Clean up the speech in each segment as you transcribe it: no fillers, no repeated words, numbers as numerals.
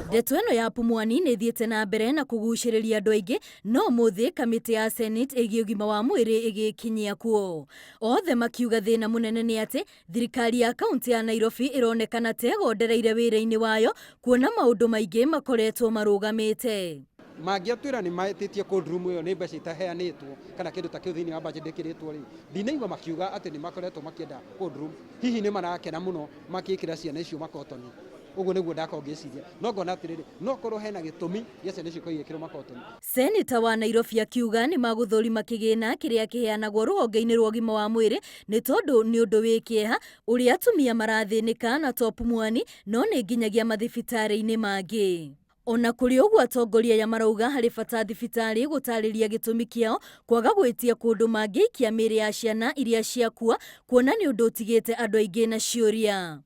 Ndeto ĩno ya Pumwani nĩ ĩthiĩte na mbere na kũgucĩrĩria andũ aingĩ, no ũmũthĩ kamĩtĩ ya Senate ĩgiĩ ũgima wa mwĩrĩ ĩgĩkinyia kuo. Othe makiuga thĩna mũnene nĩ atĩ thirikari ya kaunti ya Nairobi ĩronekana ta ĩgondereire wĩra-inĩ wayo kuona maũndũ maingĩ makoretwo marũgamĩte. Mangĩatwĩra nĩ metĩtie cold room ĩyo nĩ mbeca itaheanĩtwo kana kĩndũ ta kĩu thĩinĩ wa budget ndĩkĩrĩtwo rĩ, ndinaigua makiuga atĩ nĩ makoretwo makĩenda cold room. Hihi nĩ marakena mũno makĩĩkĩra ciana icio makotoni. Ũguo nĩguo ndakorwo ngĩciria. No ngona atĩrĩrĩ, no korwo hena gĩtũmi gĩa ciana icio ikorwo igĩkĩrwo makotoni. Seneta wa Nairobi akiuga nĩ magũthũrima kĩgĩna kĩrĩa kĩheanagwo rũhonge-inĩ rwa ũgima wa mwĩrĩ nĩ tondũ nĩ ũndũ wĩ kĩeha ũrĩa atumia marathĩnĩka na to Pumwani no nĩ nginyagia mathibitarĩ-inĩ mangĩ. Ona kũrĩ ũguo atongoria aya marauga harĩ bata thibitarĩ gũtarĩria gĩtũmi kĩao kwaga gwĩtia kũndũ mangĩikia mĩĩrĩ ya ciana iria ciakua kuona nĩ ũndũ ũtigĩte andũ aingĩ na ciũria.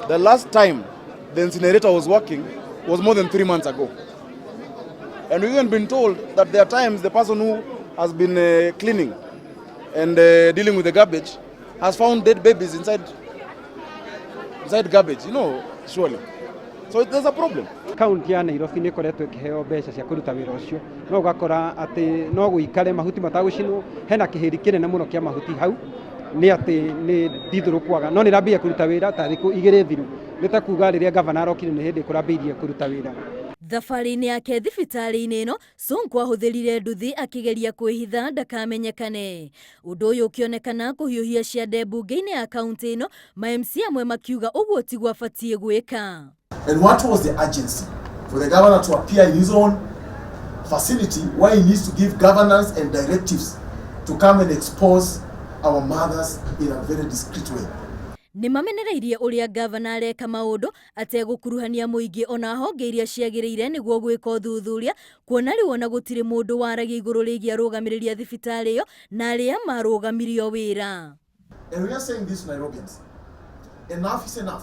The last time the incinerator was working was more than 3 months ago. And we've even been told that there are times the person who has been cleaning and dealing with the garbage has found dead babies inside garbage, surely. So there's a problem. Kaunti ya Nairobi nĩ ĩkoretwo ĩkĩheo mbeca cia kũruta wĩra ũcio, no ũgakora atĩ no gũikare mahuti matagũcinwo. Hena kĩhĩri kĩnene mũno kĩa mahuti hau nĩ atĩ nĩ ndithũrũ kwaga, no nĩ ĩrambĩrĩria kũruta wĩra ta thikũ 2 thiru. Nĩ ta kuga rĩrĩa gavana arokire nĩ hĩndĩ kũrambĩrĩirie kũruta wĩra. Thabarĩ-inĩ yake thibitarĩ-inĩ ĩno, Sonko ahũthĩrire nduthi akĩgeria kwĩhitha ndakamenyekane. Ũndũ ũyũ ũkĩonekana kũhiũhia ciande mbunge-inĩ ya kaunti ĩno, ma MCA amwe makiuga ũguo tiguo abatiĩ gwĩka. And what was the urgency for the governor to appear in his own facility where he needs to give governance and directives to come and expose our mothers in a very discreet way? Nĩ mamenereirie ũrĩa gavana areka maũndũ ategũkuruhania mũingĩ ona honge iria ciagĩrĩire nĩguo gwĩka ũthuthuria, kuona rĩu ona gũtirĩ mũndũ waragia igũrũ rĩgiĩ arũgamĩrĩri a thibitarĩ ĩyo na arĩa marũgamirio wĩra. And we are saying this to Nairobians. Enough is enough.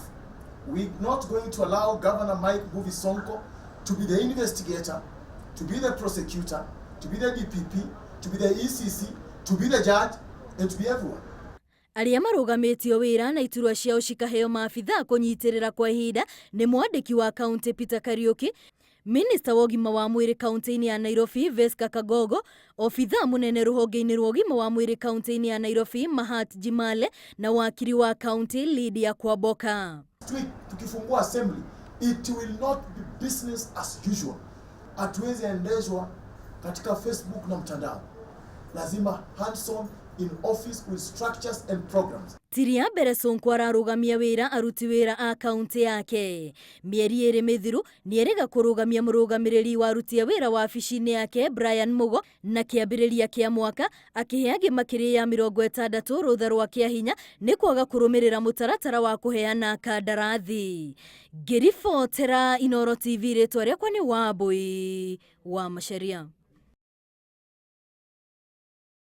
We're not going to allow Governor Mike Mbuvi Sonko to be the investigator, to be the prosecutor, to be the DPP, to be the ECC, to be the judge, and to be everyone. Arĩa marũgamĩtio wĩra na iturwa ciao cikaheo maabithaa kũnyitĩrĩra kwa ihinda nĩ mwandĩki wa kaunti Peter Kariuki, minista wa ũgima wa mwĩrĩ kaunti-inĩ ya Nairobi Vesca Kagogo, obithaa mũnene rũhonge-inĩ rwa ũgima wa mwĩrĩ kaunti-inĩ ya Nairobi Mahat Jimale na wakiri wa kaunti Lydia Kwamboka. Next week tukifungua assembly, it will not be business as usual. Hatuwezi endeshwa katika Facebook na mtandao. Lazima hands-on in office with structures and programs. Ti rĩa mbere Sonko ararũgamia wĩra aruti wĩra a kaunti yake. Mĩeri 2 mĩthiru nĩerĩga kũrũgamia mũrũgamĩrĩri wa aruti a wĩra wabici-inĩ yake Brian Mugo, na kĩambĩrĩria kĩa mwaka akĩhe angĩ makĩria ya 60 rũtha rwa kĩa hinya nĩ kwaga kũrũmĩrĩra mũtaratara wa kũheana kandarathi. Ngĩribotera Inooro TV, rĩtwa rĩakwa nĩ Wambui wa Macharia.